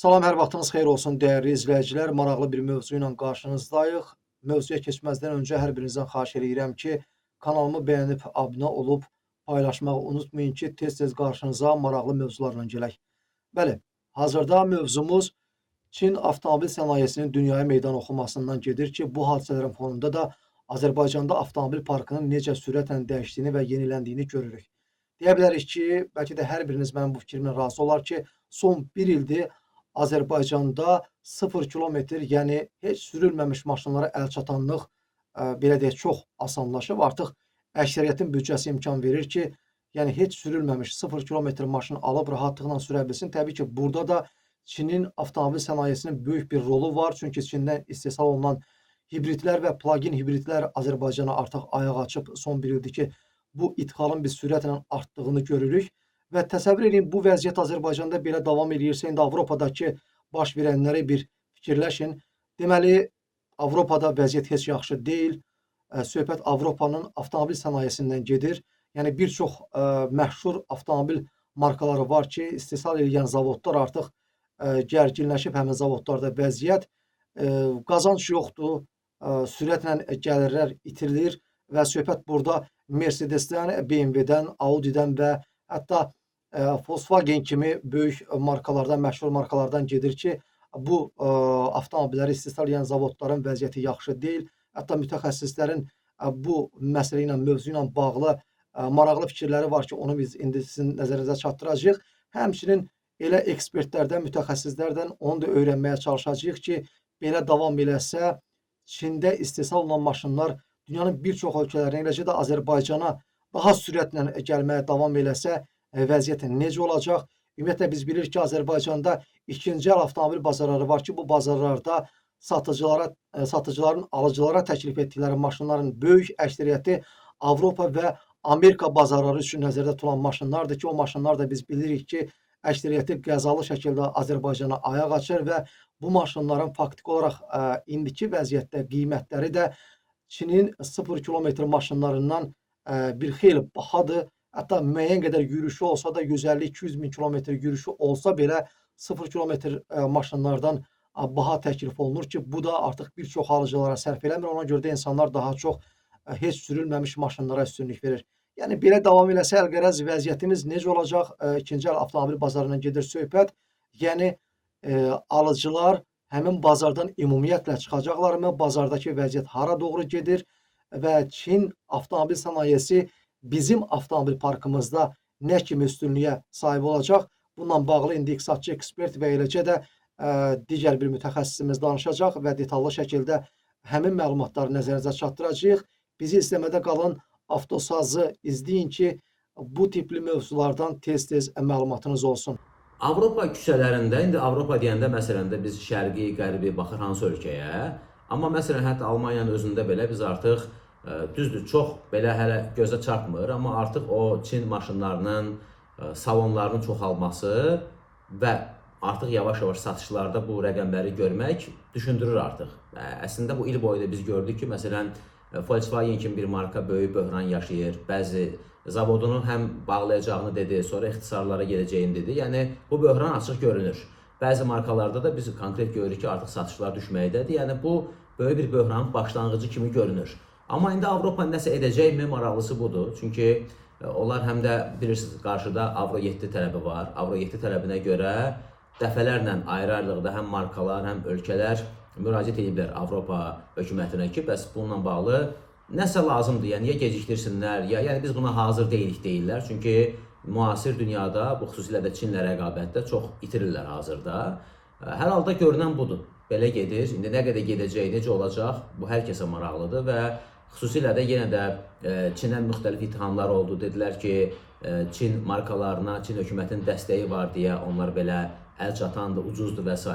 Salam, hər vaxtınız xeyir olsun dəyərli izləyicilər. Maraqlı bir mövzu ilə qarşınızdayıq. Mövzuya keçməzdən öncə hər birinizdən xahiş eləyirəm ki, kanalımı bəyənib, abunə olub, paylaşmağı unutmayın ki, tez-tez qarşınıza maraqlı mövzularla gələk. Bəli, hazırda mövzumuz Çin avtomobil sənayesinin dünyaya meydan oxumasından gedir ki, bu hadisələrin fonunda da Azərbaycanda avtomobil parkının necə sürətlə dəyişdiyini və yeniləndiyini görürük. Deyə bilərik ki, bəlkə də hər biriniz mənim bu fikrimlə razı olar ki, son bir ildir Azərbaycanda 0 kilometr, yəni heç sürülməmiş maşınlara əl çatanlıq belə deyək, çox asanlaşıb. Artıq əksəriyyətin büdcəsi imkan verir ki, yəni heç sürülməmiş 0 kilometr maşın alıb rahatlıqla sürə bilsin. Təbii ki, burada da Çinin avtomobil sənayesinin böyük bir rolu var. Çünki Çindən istehsal olunan hibridlər və plug-in hibridlər Azərbaycana artıq ayaq açıb son bir ildir ki, bu idxalın bir sürətlə artdığını görürük. Və təsəvvür edin, bu vəziyyət Azərbaycanda belə davam eləyirsə, indi Avropadakı baş verənləri bir fikirləşin. Deməli, Avropada vəziyyət heç yaxşı deyil. Söhbət Avropanın avtomobil sənayesindən gedir. Yəni bir çox məşhur avtomobil markaları var ki, istehsal edən zavodlar artıq gərginləşib həmin zavodlarda vəziyyət. Qazanc yoxdur, sürətlə gəlirlər itirilir və söhbət burada Mercedes-dən, BMW-dən, Audi-dən və hətta Volkswagen kimi böyük markalardan, məşhur markalardan gedir ki, bu avtomobilləri istehsal edən zavodların vəziyyəti yaxşı deyil. Hətta mütəxəssislərin bu məsələ ilə, mövzu ilə bağlı maraqlı fikirləri var ki, onu biz indi sizin nəzərinizə çatdıracağıq. Həmçinin elə ekspertlərdən, mütəxəssislərdən onu da öyrənməyə çalışacağıq ki, belə davam eləsə, Çində istehsal olunan maşınlar dünyanın bir çox ölkələrinə, eləcə də Azərbaycana daha sürətlə gəlməyə davam eləsə, vəziyyət necə olacaq? Ümumiyyətlə biz bilirik ki, Azərbaycanda ikinci el avtomobil bazarları var ki, bu bazarlarda satıcıların alıcılara təklif etdikləri maşınların böyük əksəriyyəti Avropa və Amerika bazarları üçün nəzərdə tutulan maşınlardır ki, o maşınlar da biz bilirik ki, əksəriyyəti qəzalı şəkildə Azərbaycana ayaq açır və bu maşınların faktiki olaraq indiki vəziyyətdə qiymətləri də Çinin 0 kilometr maşınlarından bir xeyli bahadır. Hətta müəyyən qədər yürüşü olsa da 150-200 min kilometr yürüşü olsa belə 0 kilometr maşınlardan baha təklif olunur ki, bu da artıq bir çox alıcılara sərf eləmir. Ona görə də insanlar daha çox heç sürülməmiş maşınlara üstünlük verir. Yəni belə davam eləsə əlqərəz vəziyyətimiz necə olacaq? İkinci el avtomobil bazarından gedir söhbət. Yəni alıcılar həmin bazardan ümumiyyətlə çıxacaqlarmı? Bazardakı vəziyyət hara doğru gedir? Və Çin avtomobil sənayesi bizim avtomobil parkımızda nə kimi üstünlüyə sahib olacaq? Bununla bağlı indi iqtisadçı ekspert və eləcə də digər bir mütəxəssisimiz danışacaq və detallı şəkildə həmin məlumatları nəzərinizə çatdıracağıq. Bizi izləmədə qalın, Avtosazı izləyin ki, bu tipli mövzulardan tez-tez məlumatınız olsun. Avropa küçələrində, indi Avropa deyəndə məsələn də biz şərqi, qərbi baxır hansı ölkəyə, amma məsələn hətta Almaniyanın özündə belə biz artıq düzdür, çox belə hələ gözə çarpmır, amma artıq o Çin maşınlarının salonlarının çoxalması və artıq yavaş-yavaş satışlarda bu rəqəmləri görmək düşündürür artıq. Əslində bu il boyu da biz gördük ki, məsələn Volkswagen kimi bir marka böyük böhran yaşayır. Bəzi zavodunu həm bağlayacağını dedi, sonra ixtisarlara gedəcəyini dedi. Yəni bu böhran açıq görünür. Bəzi markalarda da biz konkret görürük ki, artıq satışlar düşməkdədir. Yəni bu böyük bir böhranın başlanğıcı kimi görünür. Amma indi Avropa nəsə edəcəkmi? Maraqlısı budur. Çünki onlar həm də bilirsiniz, qarşıda Avro 7 tələbi var. Avro 7 tələbinə görə dəfələrlə ayrı-ayrılıqda həm markalar, həm ölkələr müraciət ediblər Avropa hökumətinə ki, bəs bununla bağlı nəsə lazımdır. Yəni ya gecikdirsinlər, ya yəni biz buna hazır deyilik deyirlər. Çünki müasir dünyada bu xüsusilə də Çinlə rəqabətdə çox itirirlər hazırda. Hər halda görünən budur. Belə gedir. İndi nə qədər gedəcək, necə olacaq, bu hər kəsə maraqlıdır və xüsusilə də yenə də Çinə müxtəlif ittihamlar oldu. Dedilər ki, Çin markalarına Çin hökumətinin dəstəyi var deyə onlar belə əl çatandır, ucuzdur və s.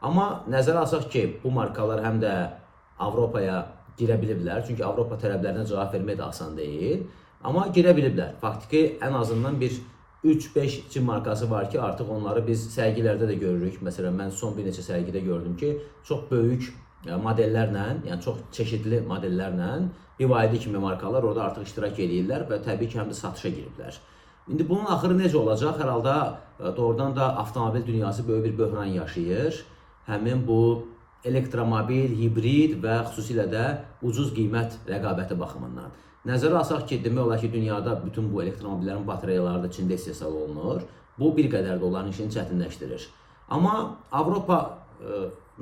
Amma nəzərə alsaq ki, bu markalar həm də Avropaya girə biliblər. Çünki Avropa tələblərinə cavab vermək də asan deyil. Amma girə biliblər. Faktiki ən azından bir 3-5 Çin markası var ki, artıq onları biz sərgilərdə də görürük. Məsələn, mən son bir neçə sərgidə gördüm ki, çox böyük modellərlə, yəni çox çeşidli modellərlə BYD kimi markalar orada artıq iştirak eləyirlər və təbii ki, həm də satışa giriblər. İndi bunun axırı necə olacaq? Hər halda doğrudan da avtomobil dünyası böyük bir böhran yaşayır. Həmin bu elektromobil, hibrid və xüsusilə də ucuz qiymət rəqabəti baxımından. Nəzərə alsaq ki, demək olar ki, dünyada bütün bu elektromobillərin batareyaları da Çində istehsal olunur. Bu bir qədər də onların işini çətinləşdirir. Amma Avropa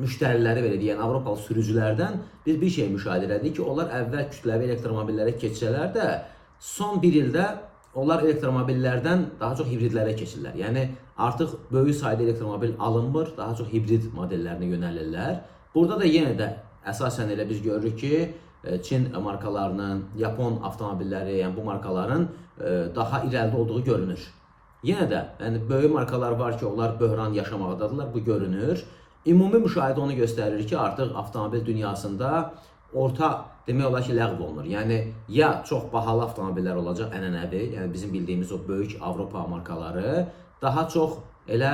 müştəriləri belə deyən Avropalı sürücülərdən biz bir şey müşahidə elədik ki, onlar əvvəl kütləvi elektromobillərə keçsələr də son bir ildə onlar elektromobillərdən daha çox hibridlərə keçirlər. Yəni artıq böyük sayda elektromobil alınmır, daha çox hibrid modellərinə yönəlirlər. Burada da yenə də əsasən elə biz görürük ki, Çin markalarının, Yapon avtomobilləri, yəni bu markaların daha irəlidə olduğu görünür. Yenə də yəni böyük markalar var ki, onlar böhran yaşamaqdadırlar, bu görünür. Ümumi müşahidə onu göstərir ki, artıq avtomobil dünyasında orta demək olar ki, ləğv olunur. Yəni ya çox bahalı avtomobillər olacaq ənənəvi, yəni bizim bildiyimiz o böyük Avropa markaları daha çox elə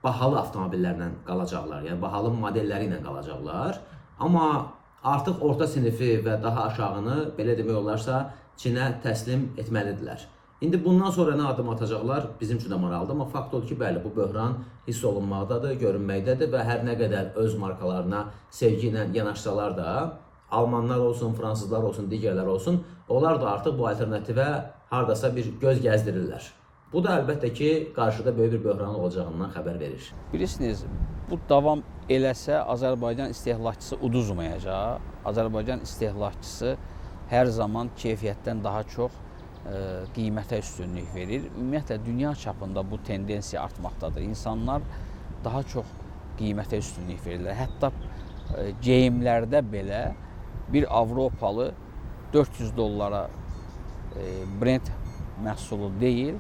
bahalı avtomobillərlə qalacaqlar. Yəni bahalı modelləri ilə qalacaqlar. Amma artıq orta sinifi və daha aşağını belə demək olarsa Çinə təslim etməlidirlər. İndi bundan sonra nə addım atacaqlar bizim üçün də maraqlıdır, amma fakt odur ki, bəli, bu böhran hiss olunmaqdadır, görünməkdədir və hər nə qədər öz markalarına sevgi ilə yanaşsalar da, almanlar olsun, fransızlar olsun, digərlər olsun, onlar da artıq bu alternativə hardasa bir göz gəzdirirlər. Bu da əlbəttə ki, qarşıda böyük bir böhran olacağından xəbər verir. Bilirsiniz, bu davam eləsə Azərbaycan istehlakçısı uduzmayacaq. Azərbaycan istehlakçısı hər zaman keyfiyyətdən daha çox qiymətə üstünlük verir. Ümumiyyətlə, dünya çapında bu tendensiya artmaqdadır. İnsanlar daha çox qiymətə üstünlük verirlər. Hətta geyimlərdə belə bir Avropalı 400 dollara brend məhsulu deyil,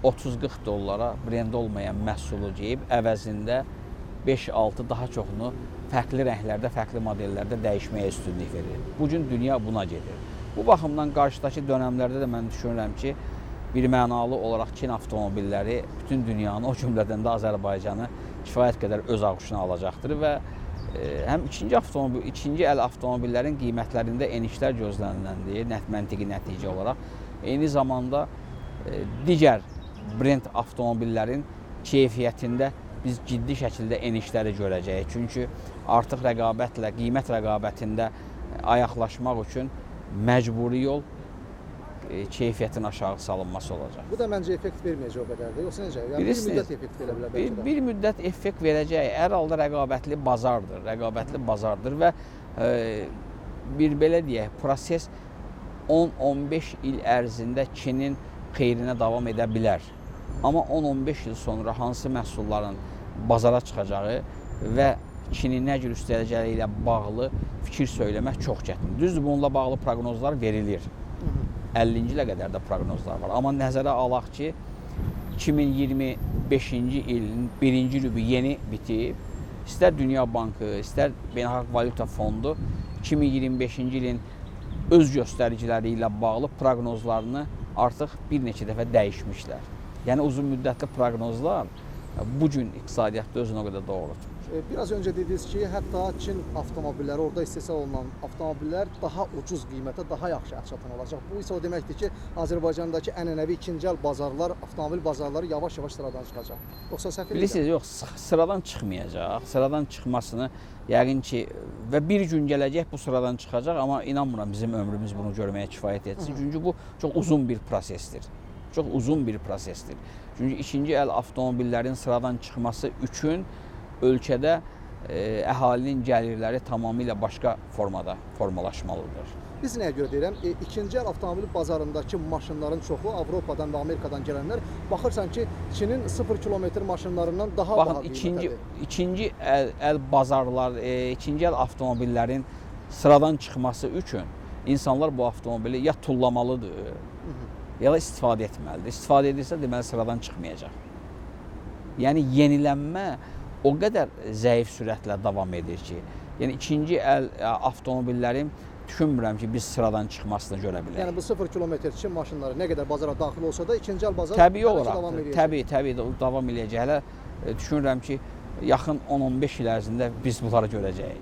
30-40 dollara brend olmayan məhsulu geyib, əvəzində 5-6 daha çoxunu fərqli rənglərdə, fərqli modellərdə dəyişməyə üstünlük verir. Bugün dünya buna gedir. Bu baxımdan qarşıdakı dönəmlərdə də mən düşünürəm ki, bir mənalı olaraq Çin avtomobilləri bütün dünyanı, o cümlədən də Azərbaycanı kifayət qədər öz ağuşuna alacaqdır və həm ikinci əl avtomobillərin qiymətlərində enişlər gözləniləndir, məntiqi nəticə olaraq. Eyni zamanda digər brend avtomobillərin keyfiyyətində biz ciddi şəkildə enişləri görəcəyik. Çünki artıq rəqabətlə, qiymət rəqabətində ayaqlaşmaq üçün məcburi yol keyfiyyətin aşağı salınması olacaq. Bu da məncə effekt verməyəcək o qədər də, yoxsa necə? Yəni bir müddət effekt verə bilər bəlkə də. Bir müddət effekt verəcək. Hər halda rəqabətli bazardır, rəqabətli bazardır və bir belə deyək, proses 10-15 il ərzində Çinin xeyrinə davam edə bilər. Amma 10-15 il sonra hansı məhsulların bazara çıxacağı və Çinin nə cür üstələcəyi ilə bağlı fikir söyləmək çox çətindir. Düzdür, bununla bağlı proqnozlar verilir. 50-ci ilə qədər də proqnozlar var. Amma nəzərə alaq ki, 2025-ci ilin birinci rübü yeni bitib. İstər Dünya Bankı, istər Beynəlxalq Valyuta Fondu 2025-ci ilin öz göstəriciləri ilə bağlı proqnozlarını artıq bir neçə dəfə dəyişmişlər. Yəni uzun müddətli proqnozlar bu gün iqtisadiyyatda özünə o qədər doğrudur. Biraz öncə dediniz ki, hətta Çin avtomobilləri, orada istehsal olunan avtomobillər daha ucuz qiymətə, daha yaxşı əlçatan olacaq. Bu isə o deməkdir ki, Azərbaycandakı ənənəvi ikinci əl bazarlar, avtomobil bazarları yavaş-yavaş sıradan çıxacaq. Yoxsa səhv edirəm? Bilirsiniz, yox, sıradan çıxmayacaq. Sıradan çıxmasını yəqin ki, və bir gün gələcək bu sıradan çıxacaq, amma inanmıram bizim ömrümüz bunu görməyə kifayət etsin. Çünki bu çox uzun bir prosesdir. Çox uzun bir prosesdir. Çünki ikinci əl avtomobillərin sıradan çıxması üçün ölkədə əhalinin gəlirləri tamamilə başqa formada formalaşmalıdır. Biz nəyə görə deyirəm? İkinci əl avtomobil bazarındakı maşınların çoxu Avropadan və Amerikadan gələnlər, baxırsan ki, Çinin 0 kilometr maşınlarından daha baha qiymətədir. İkinci əl bazarlar, ikinci əl avtomobillərin sıradan çıxması üçün insanlar bu avtomobili ya tullamalıdır, ya da istifadə etməlidir. İstifadə edirsə, deməli sıradan çıxmayacaq. Yəni yenilənmə o qədər zəif sürətlə davam edir ki, yəni ikinci əl avtomobillərin düşünmürəm ki, biz sıradan çıxmasını görə bilək. Yəni bu 0 kilometr Çin maşınları nə qədər bazara daxil olsa da ikinci əl bazar təbii olaraq davam eləyəcək. Təbii davam eləyəcək. Hələ düşünürəm ki, yaxın 10-15 il ərzində biz bunları görəcəyik.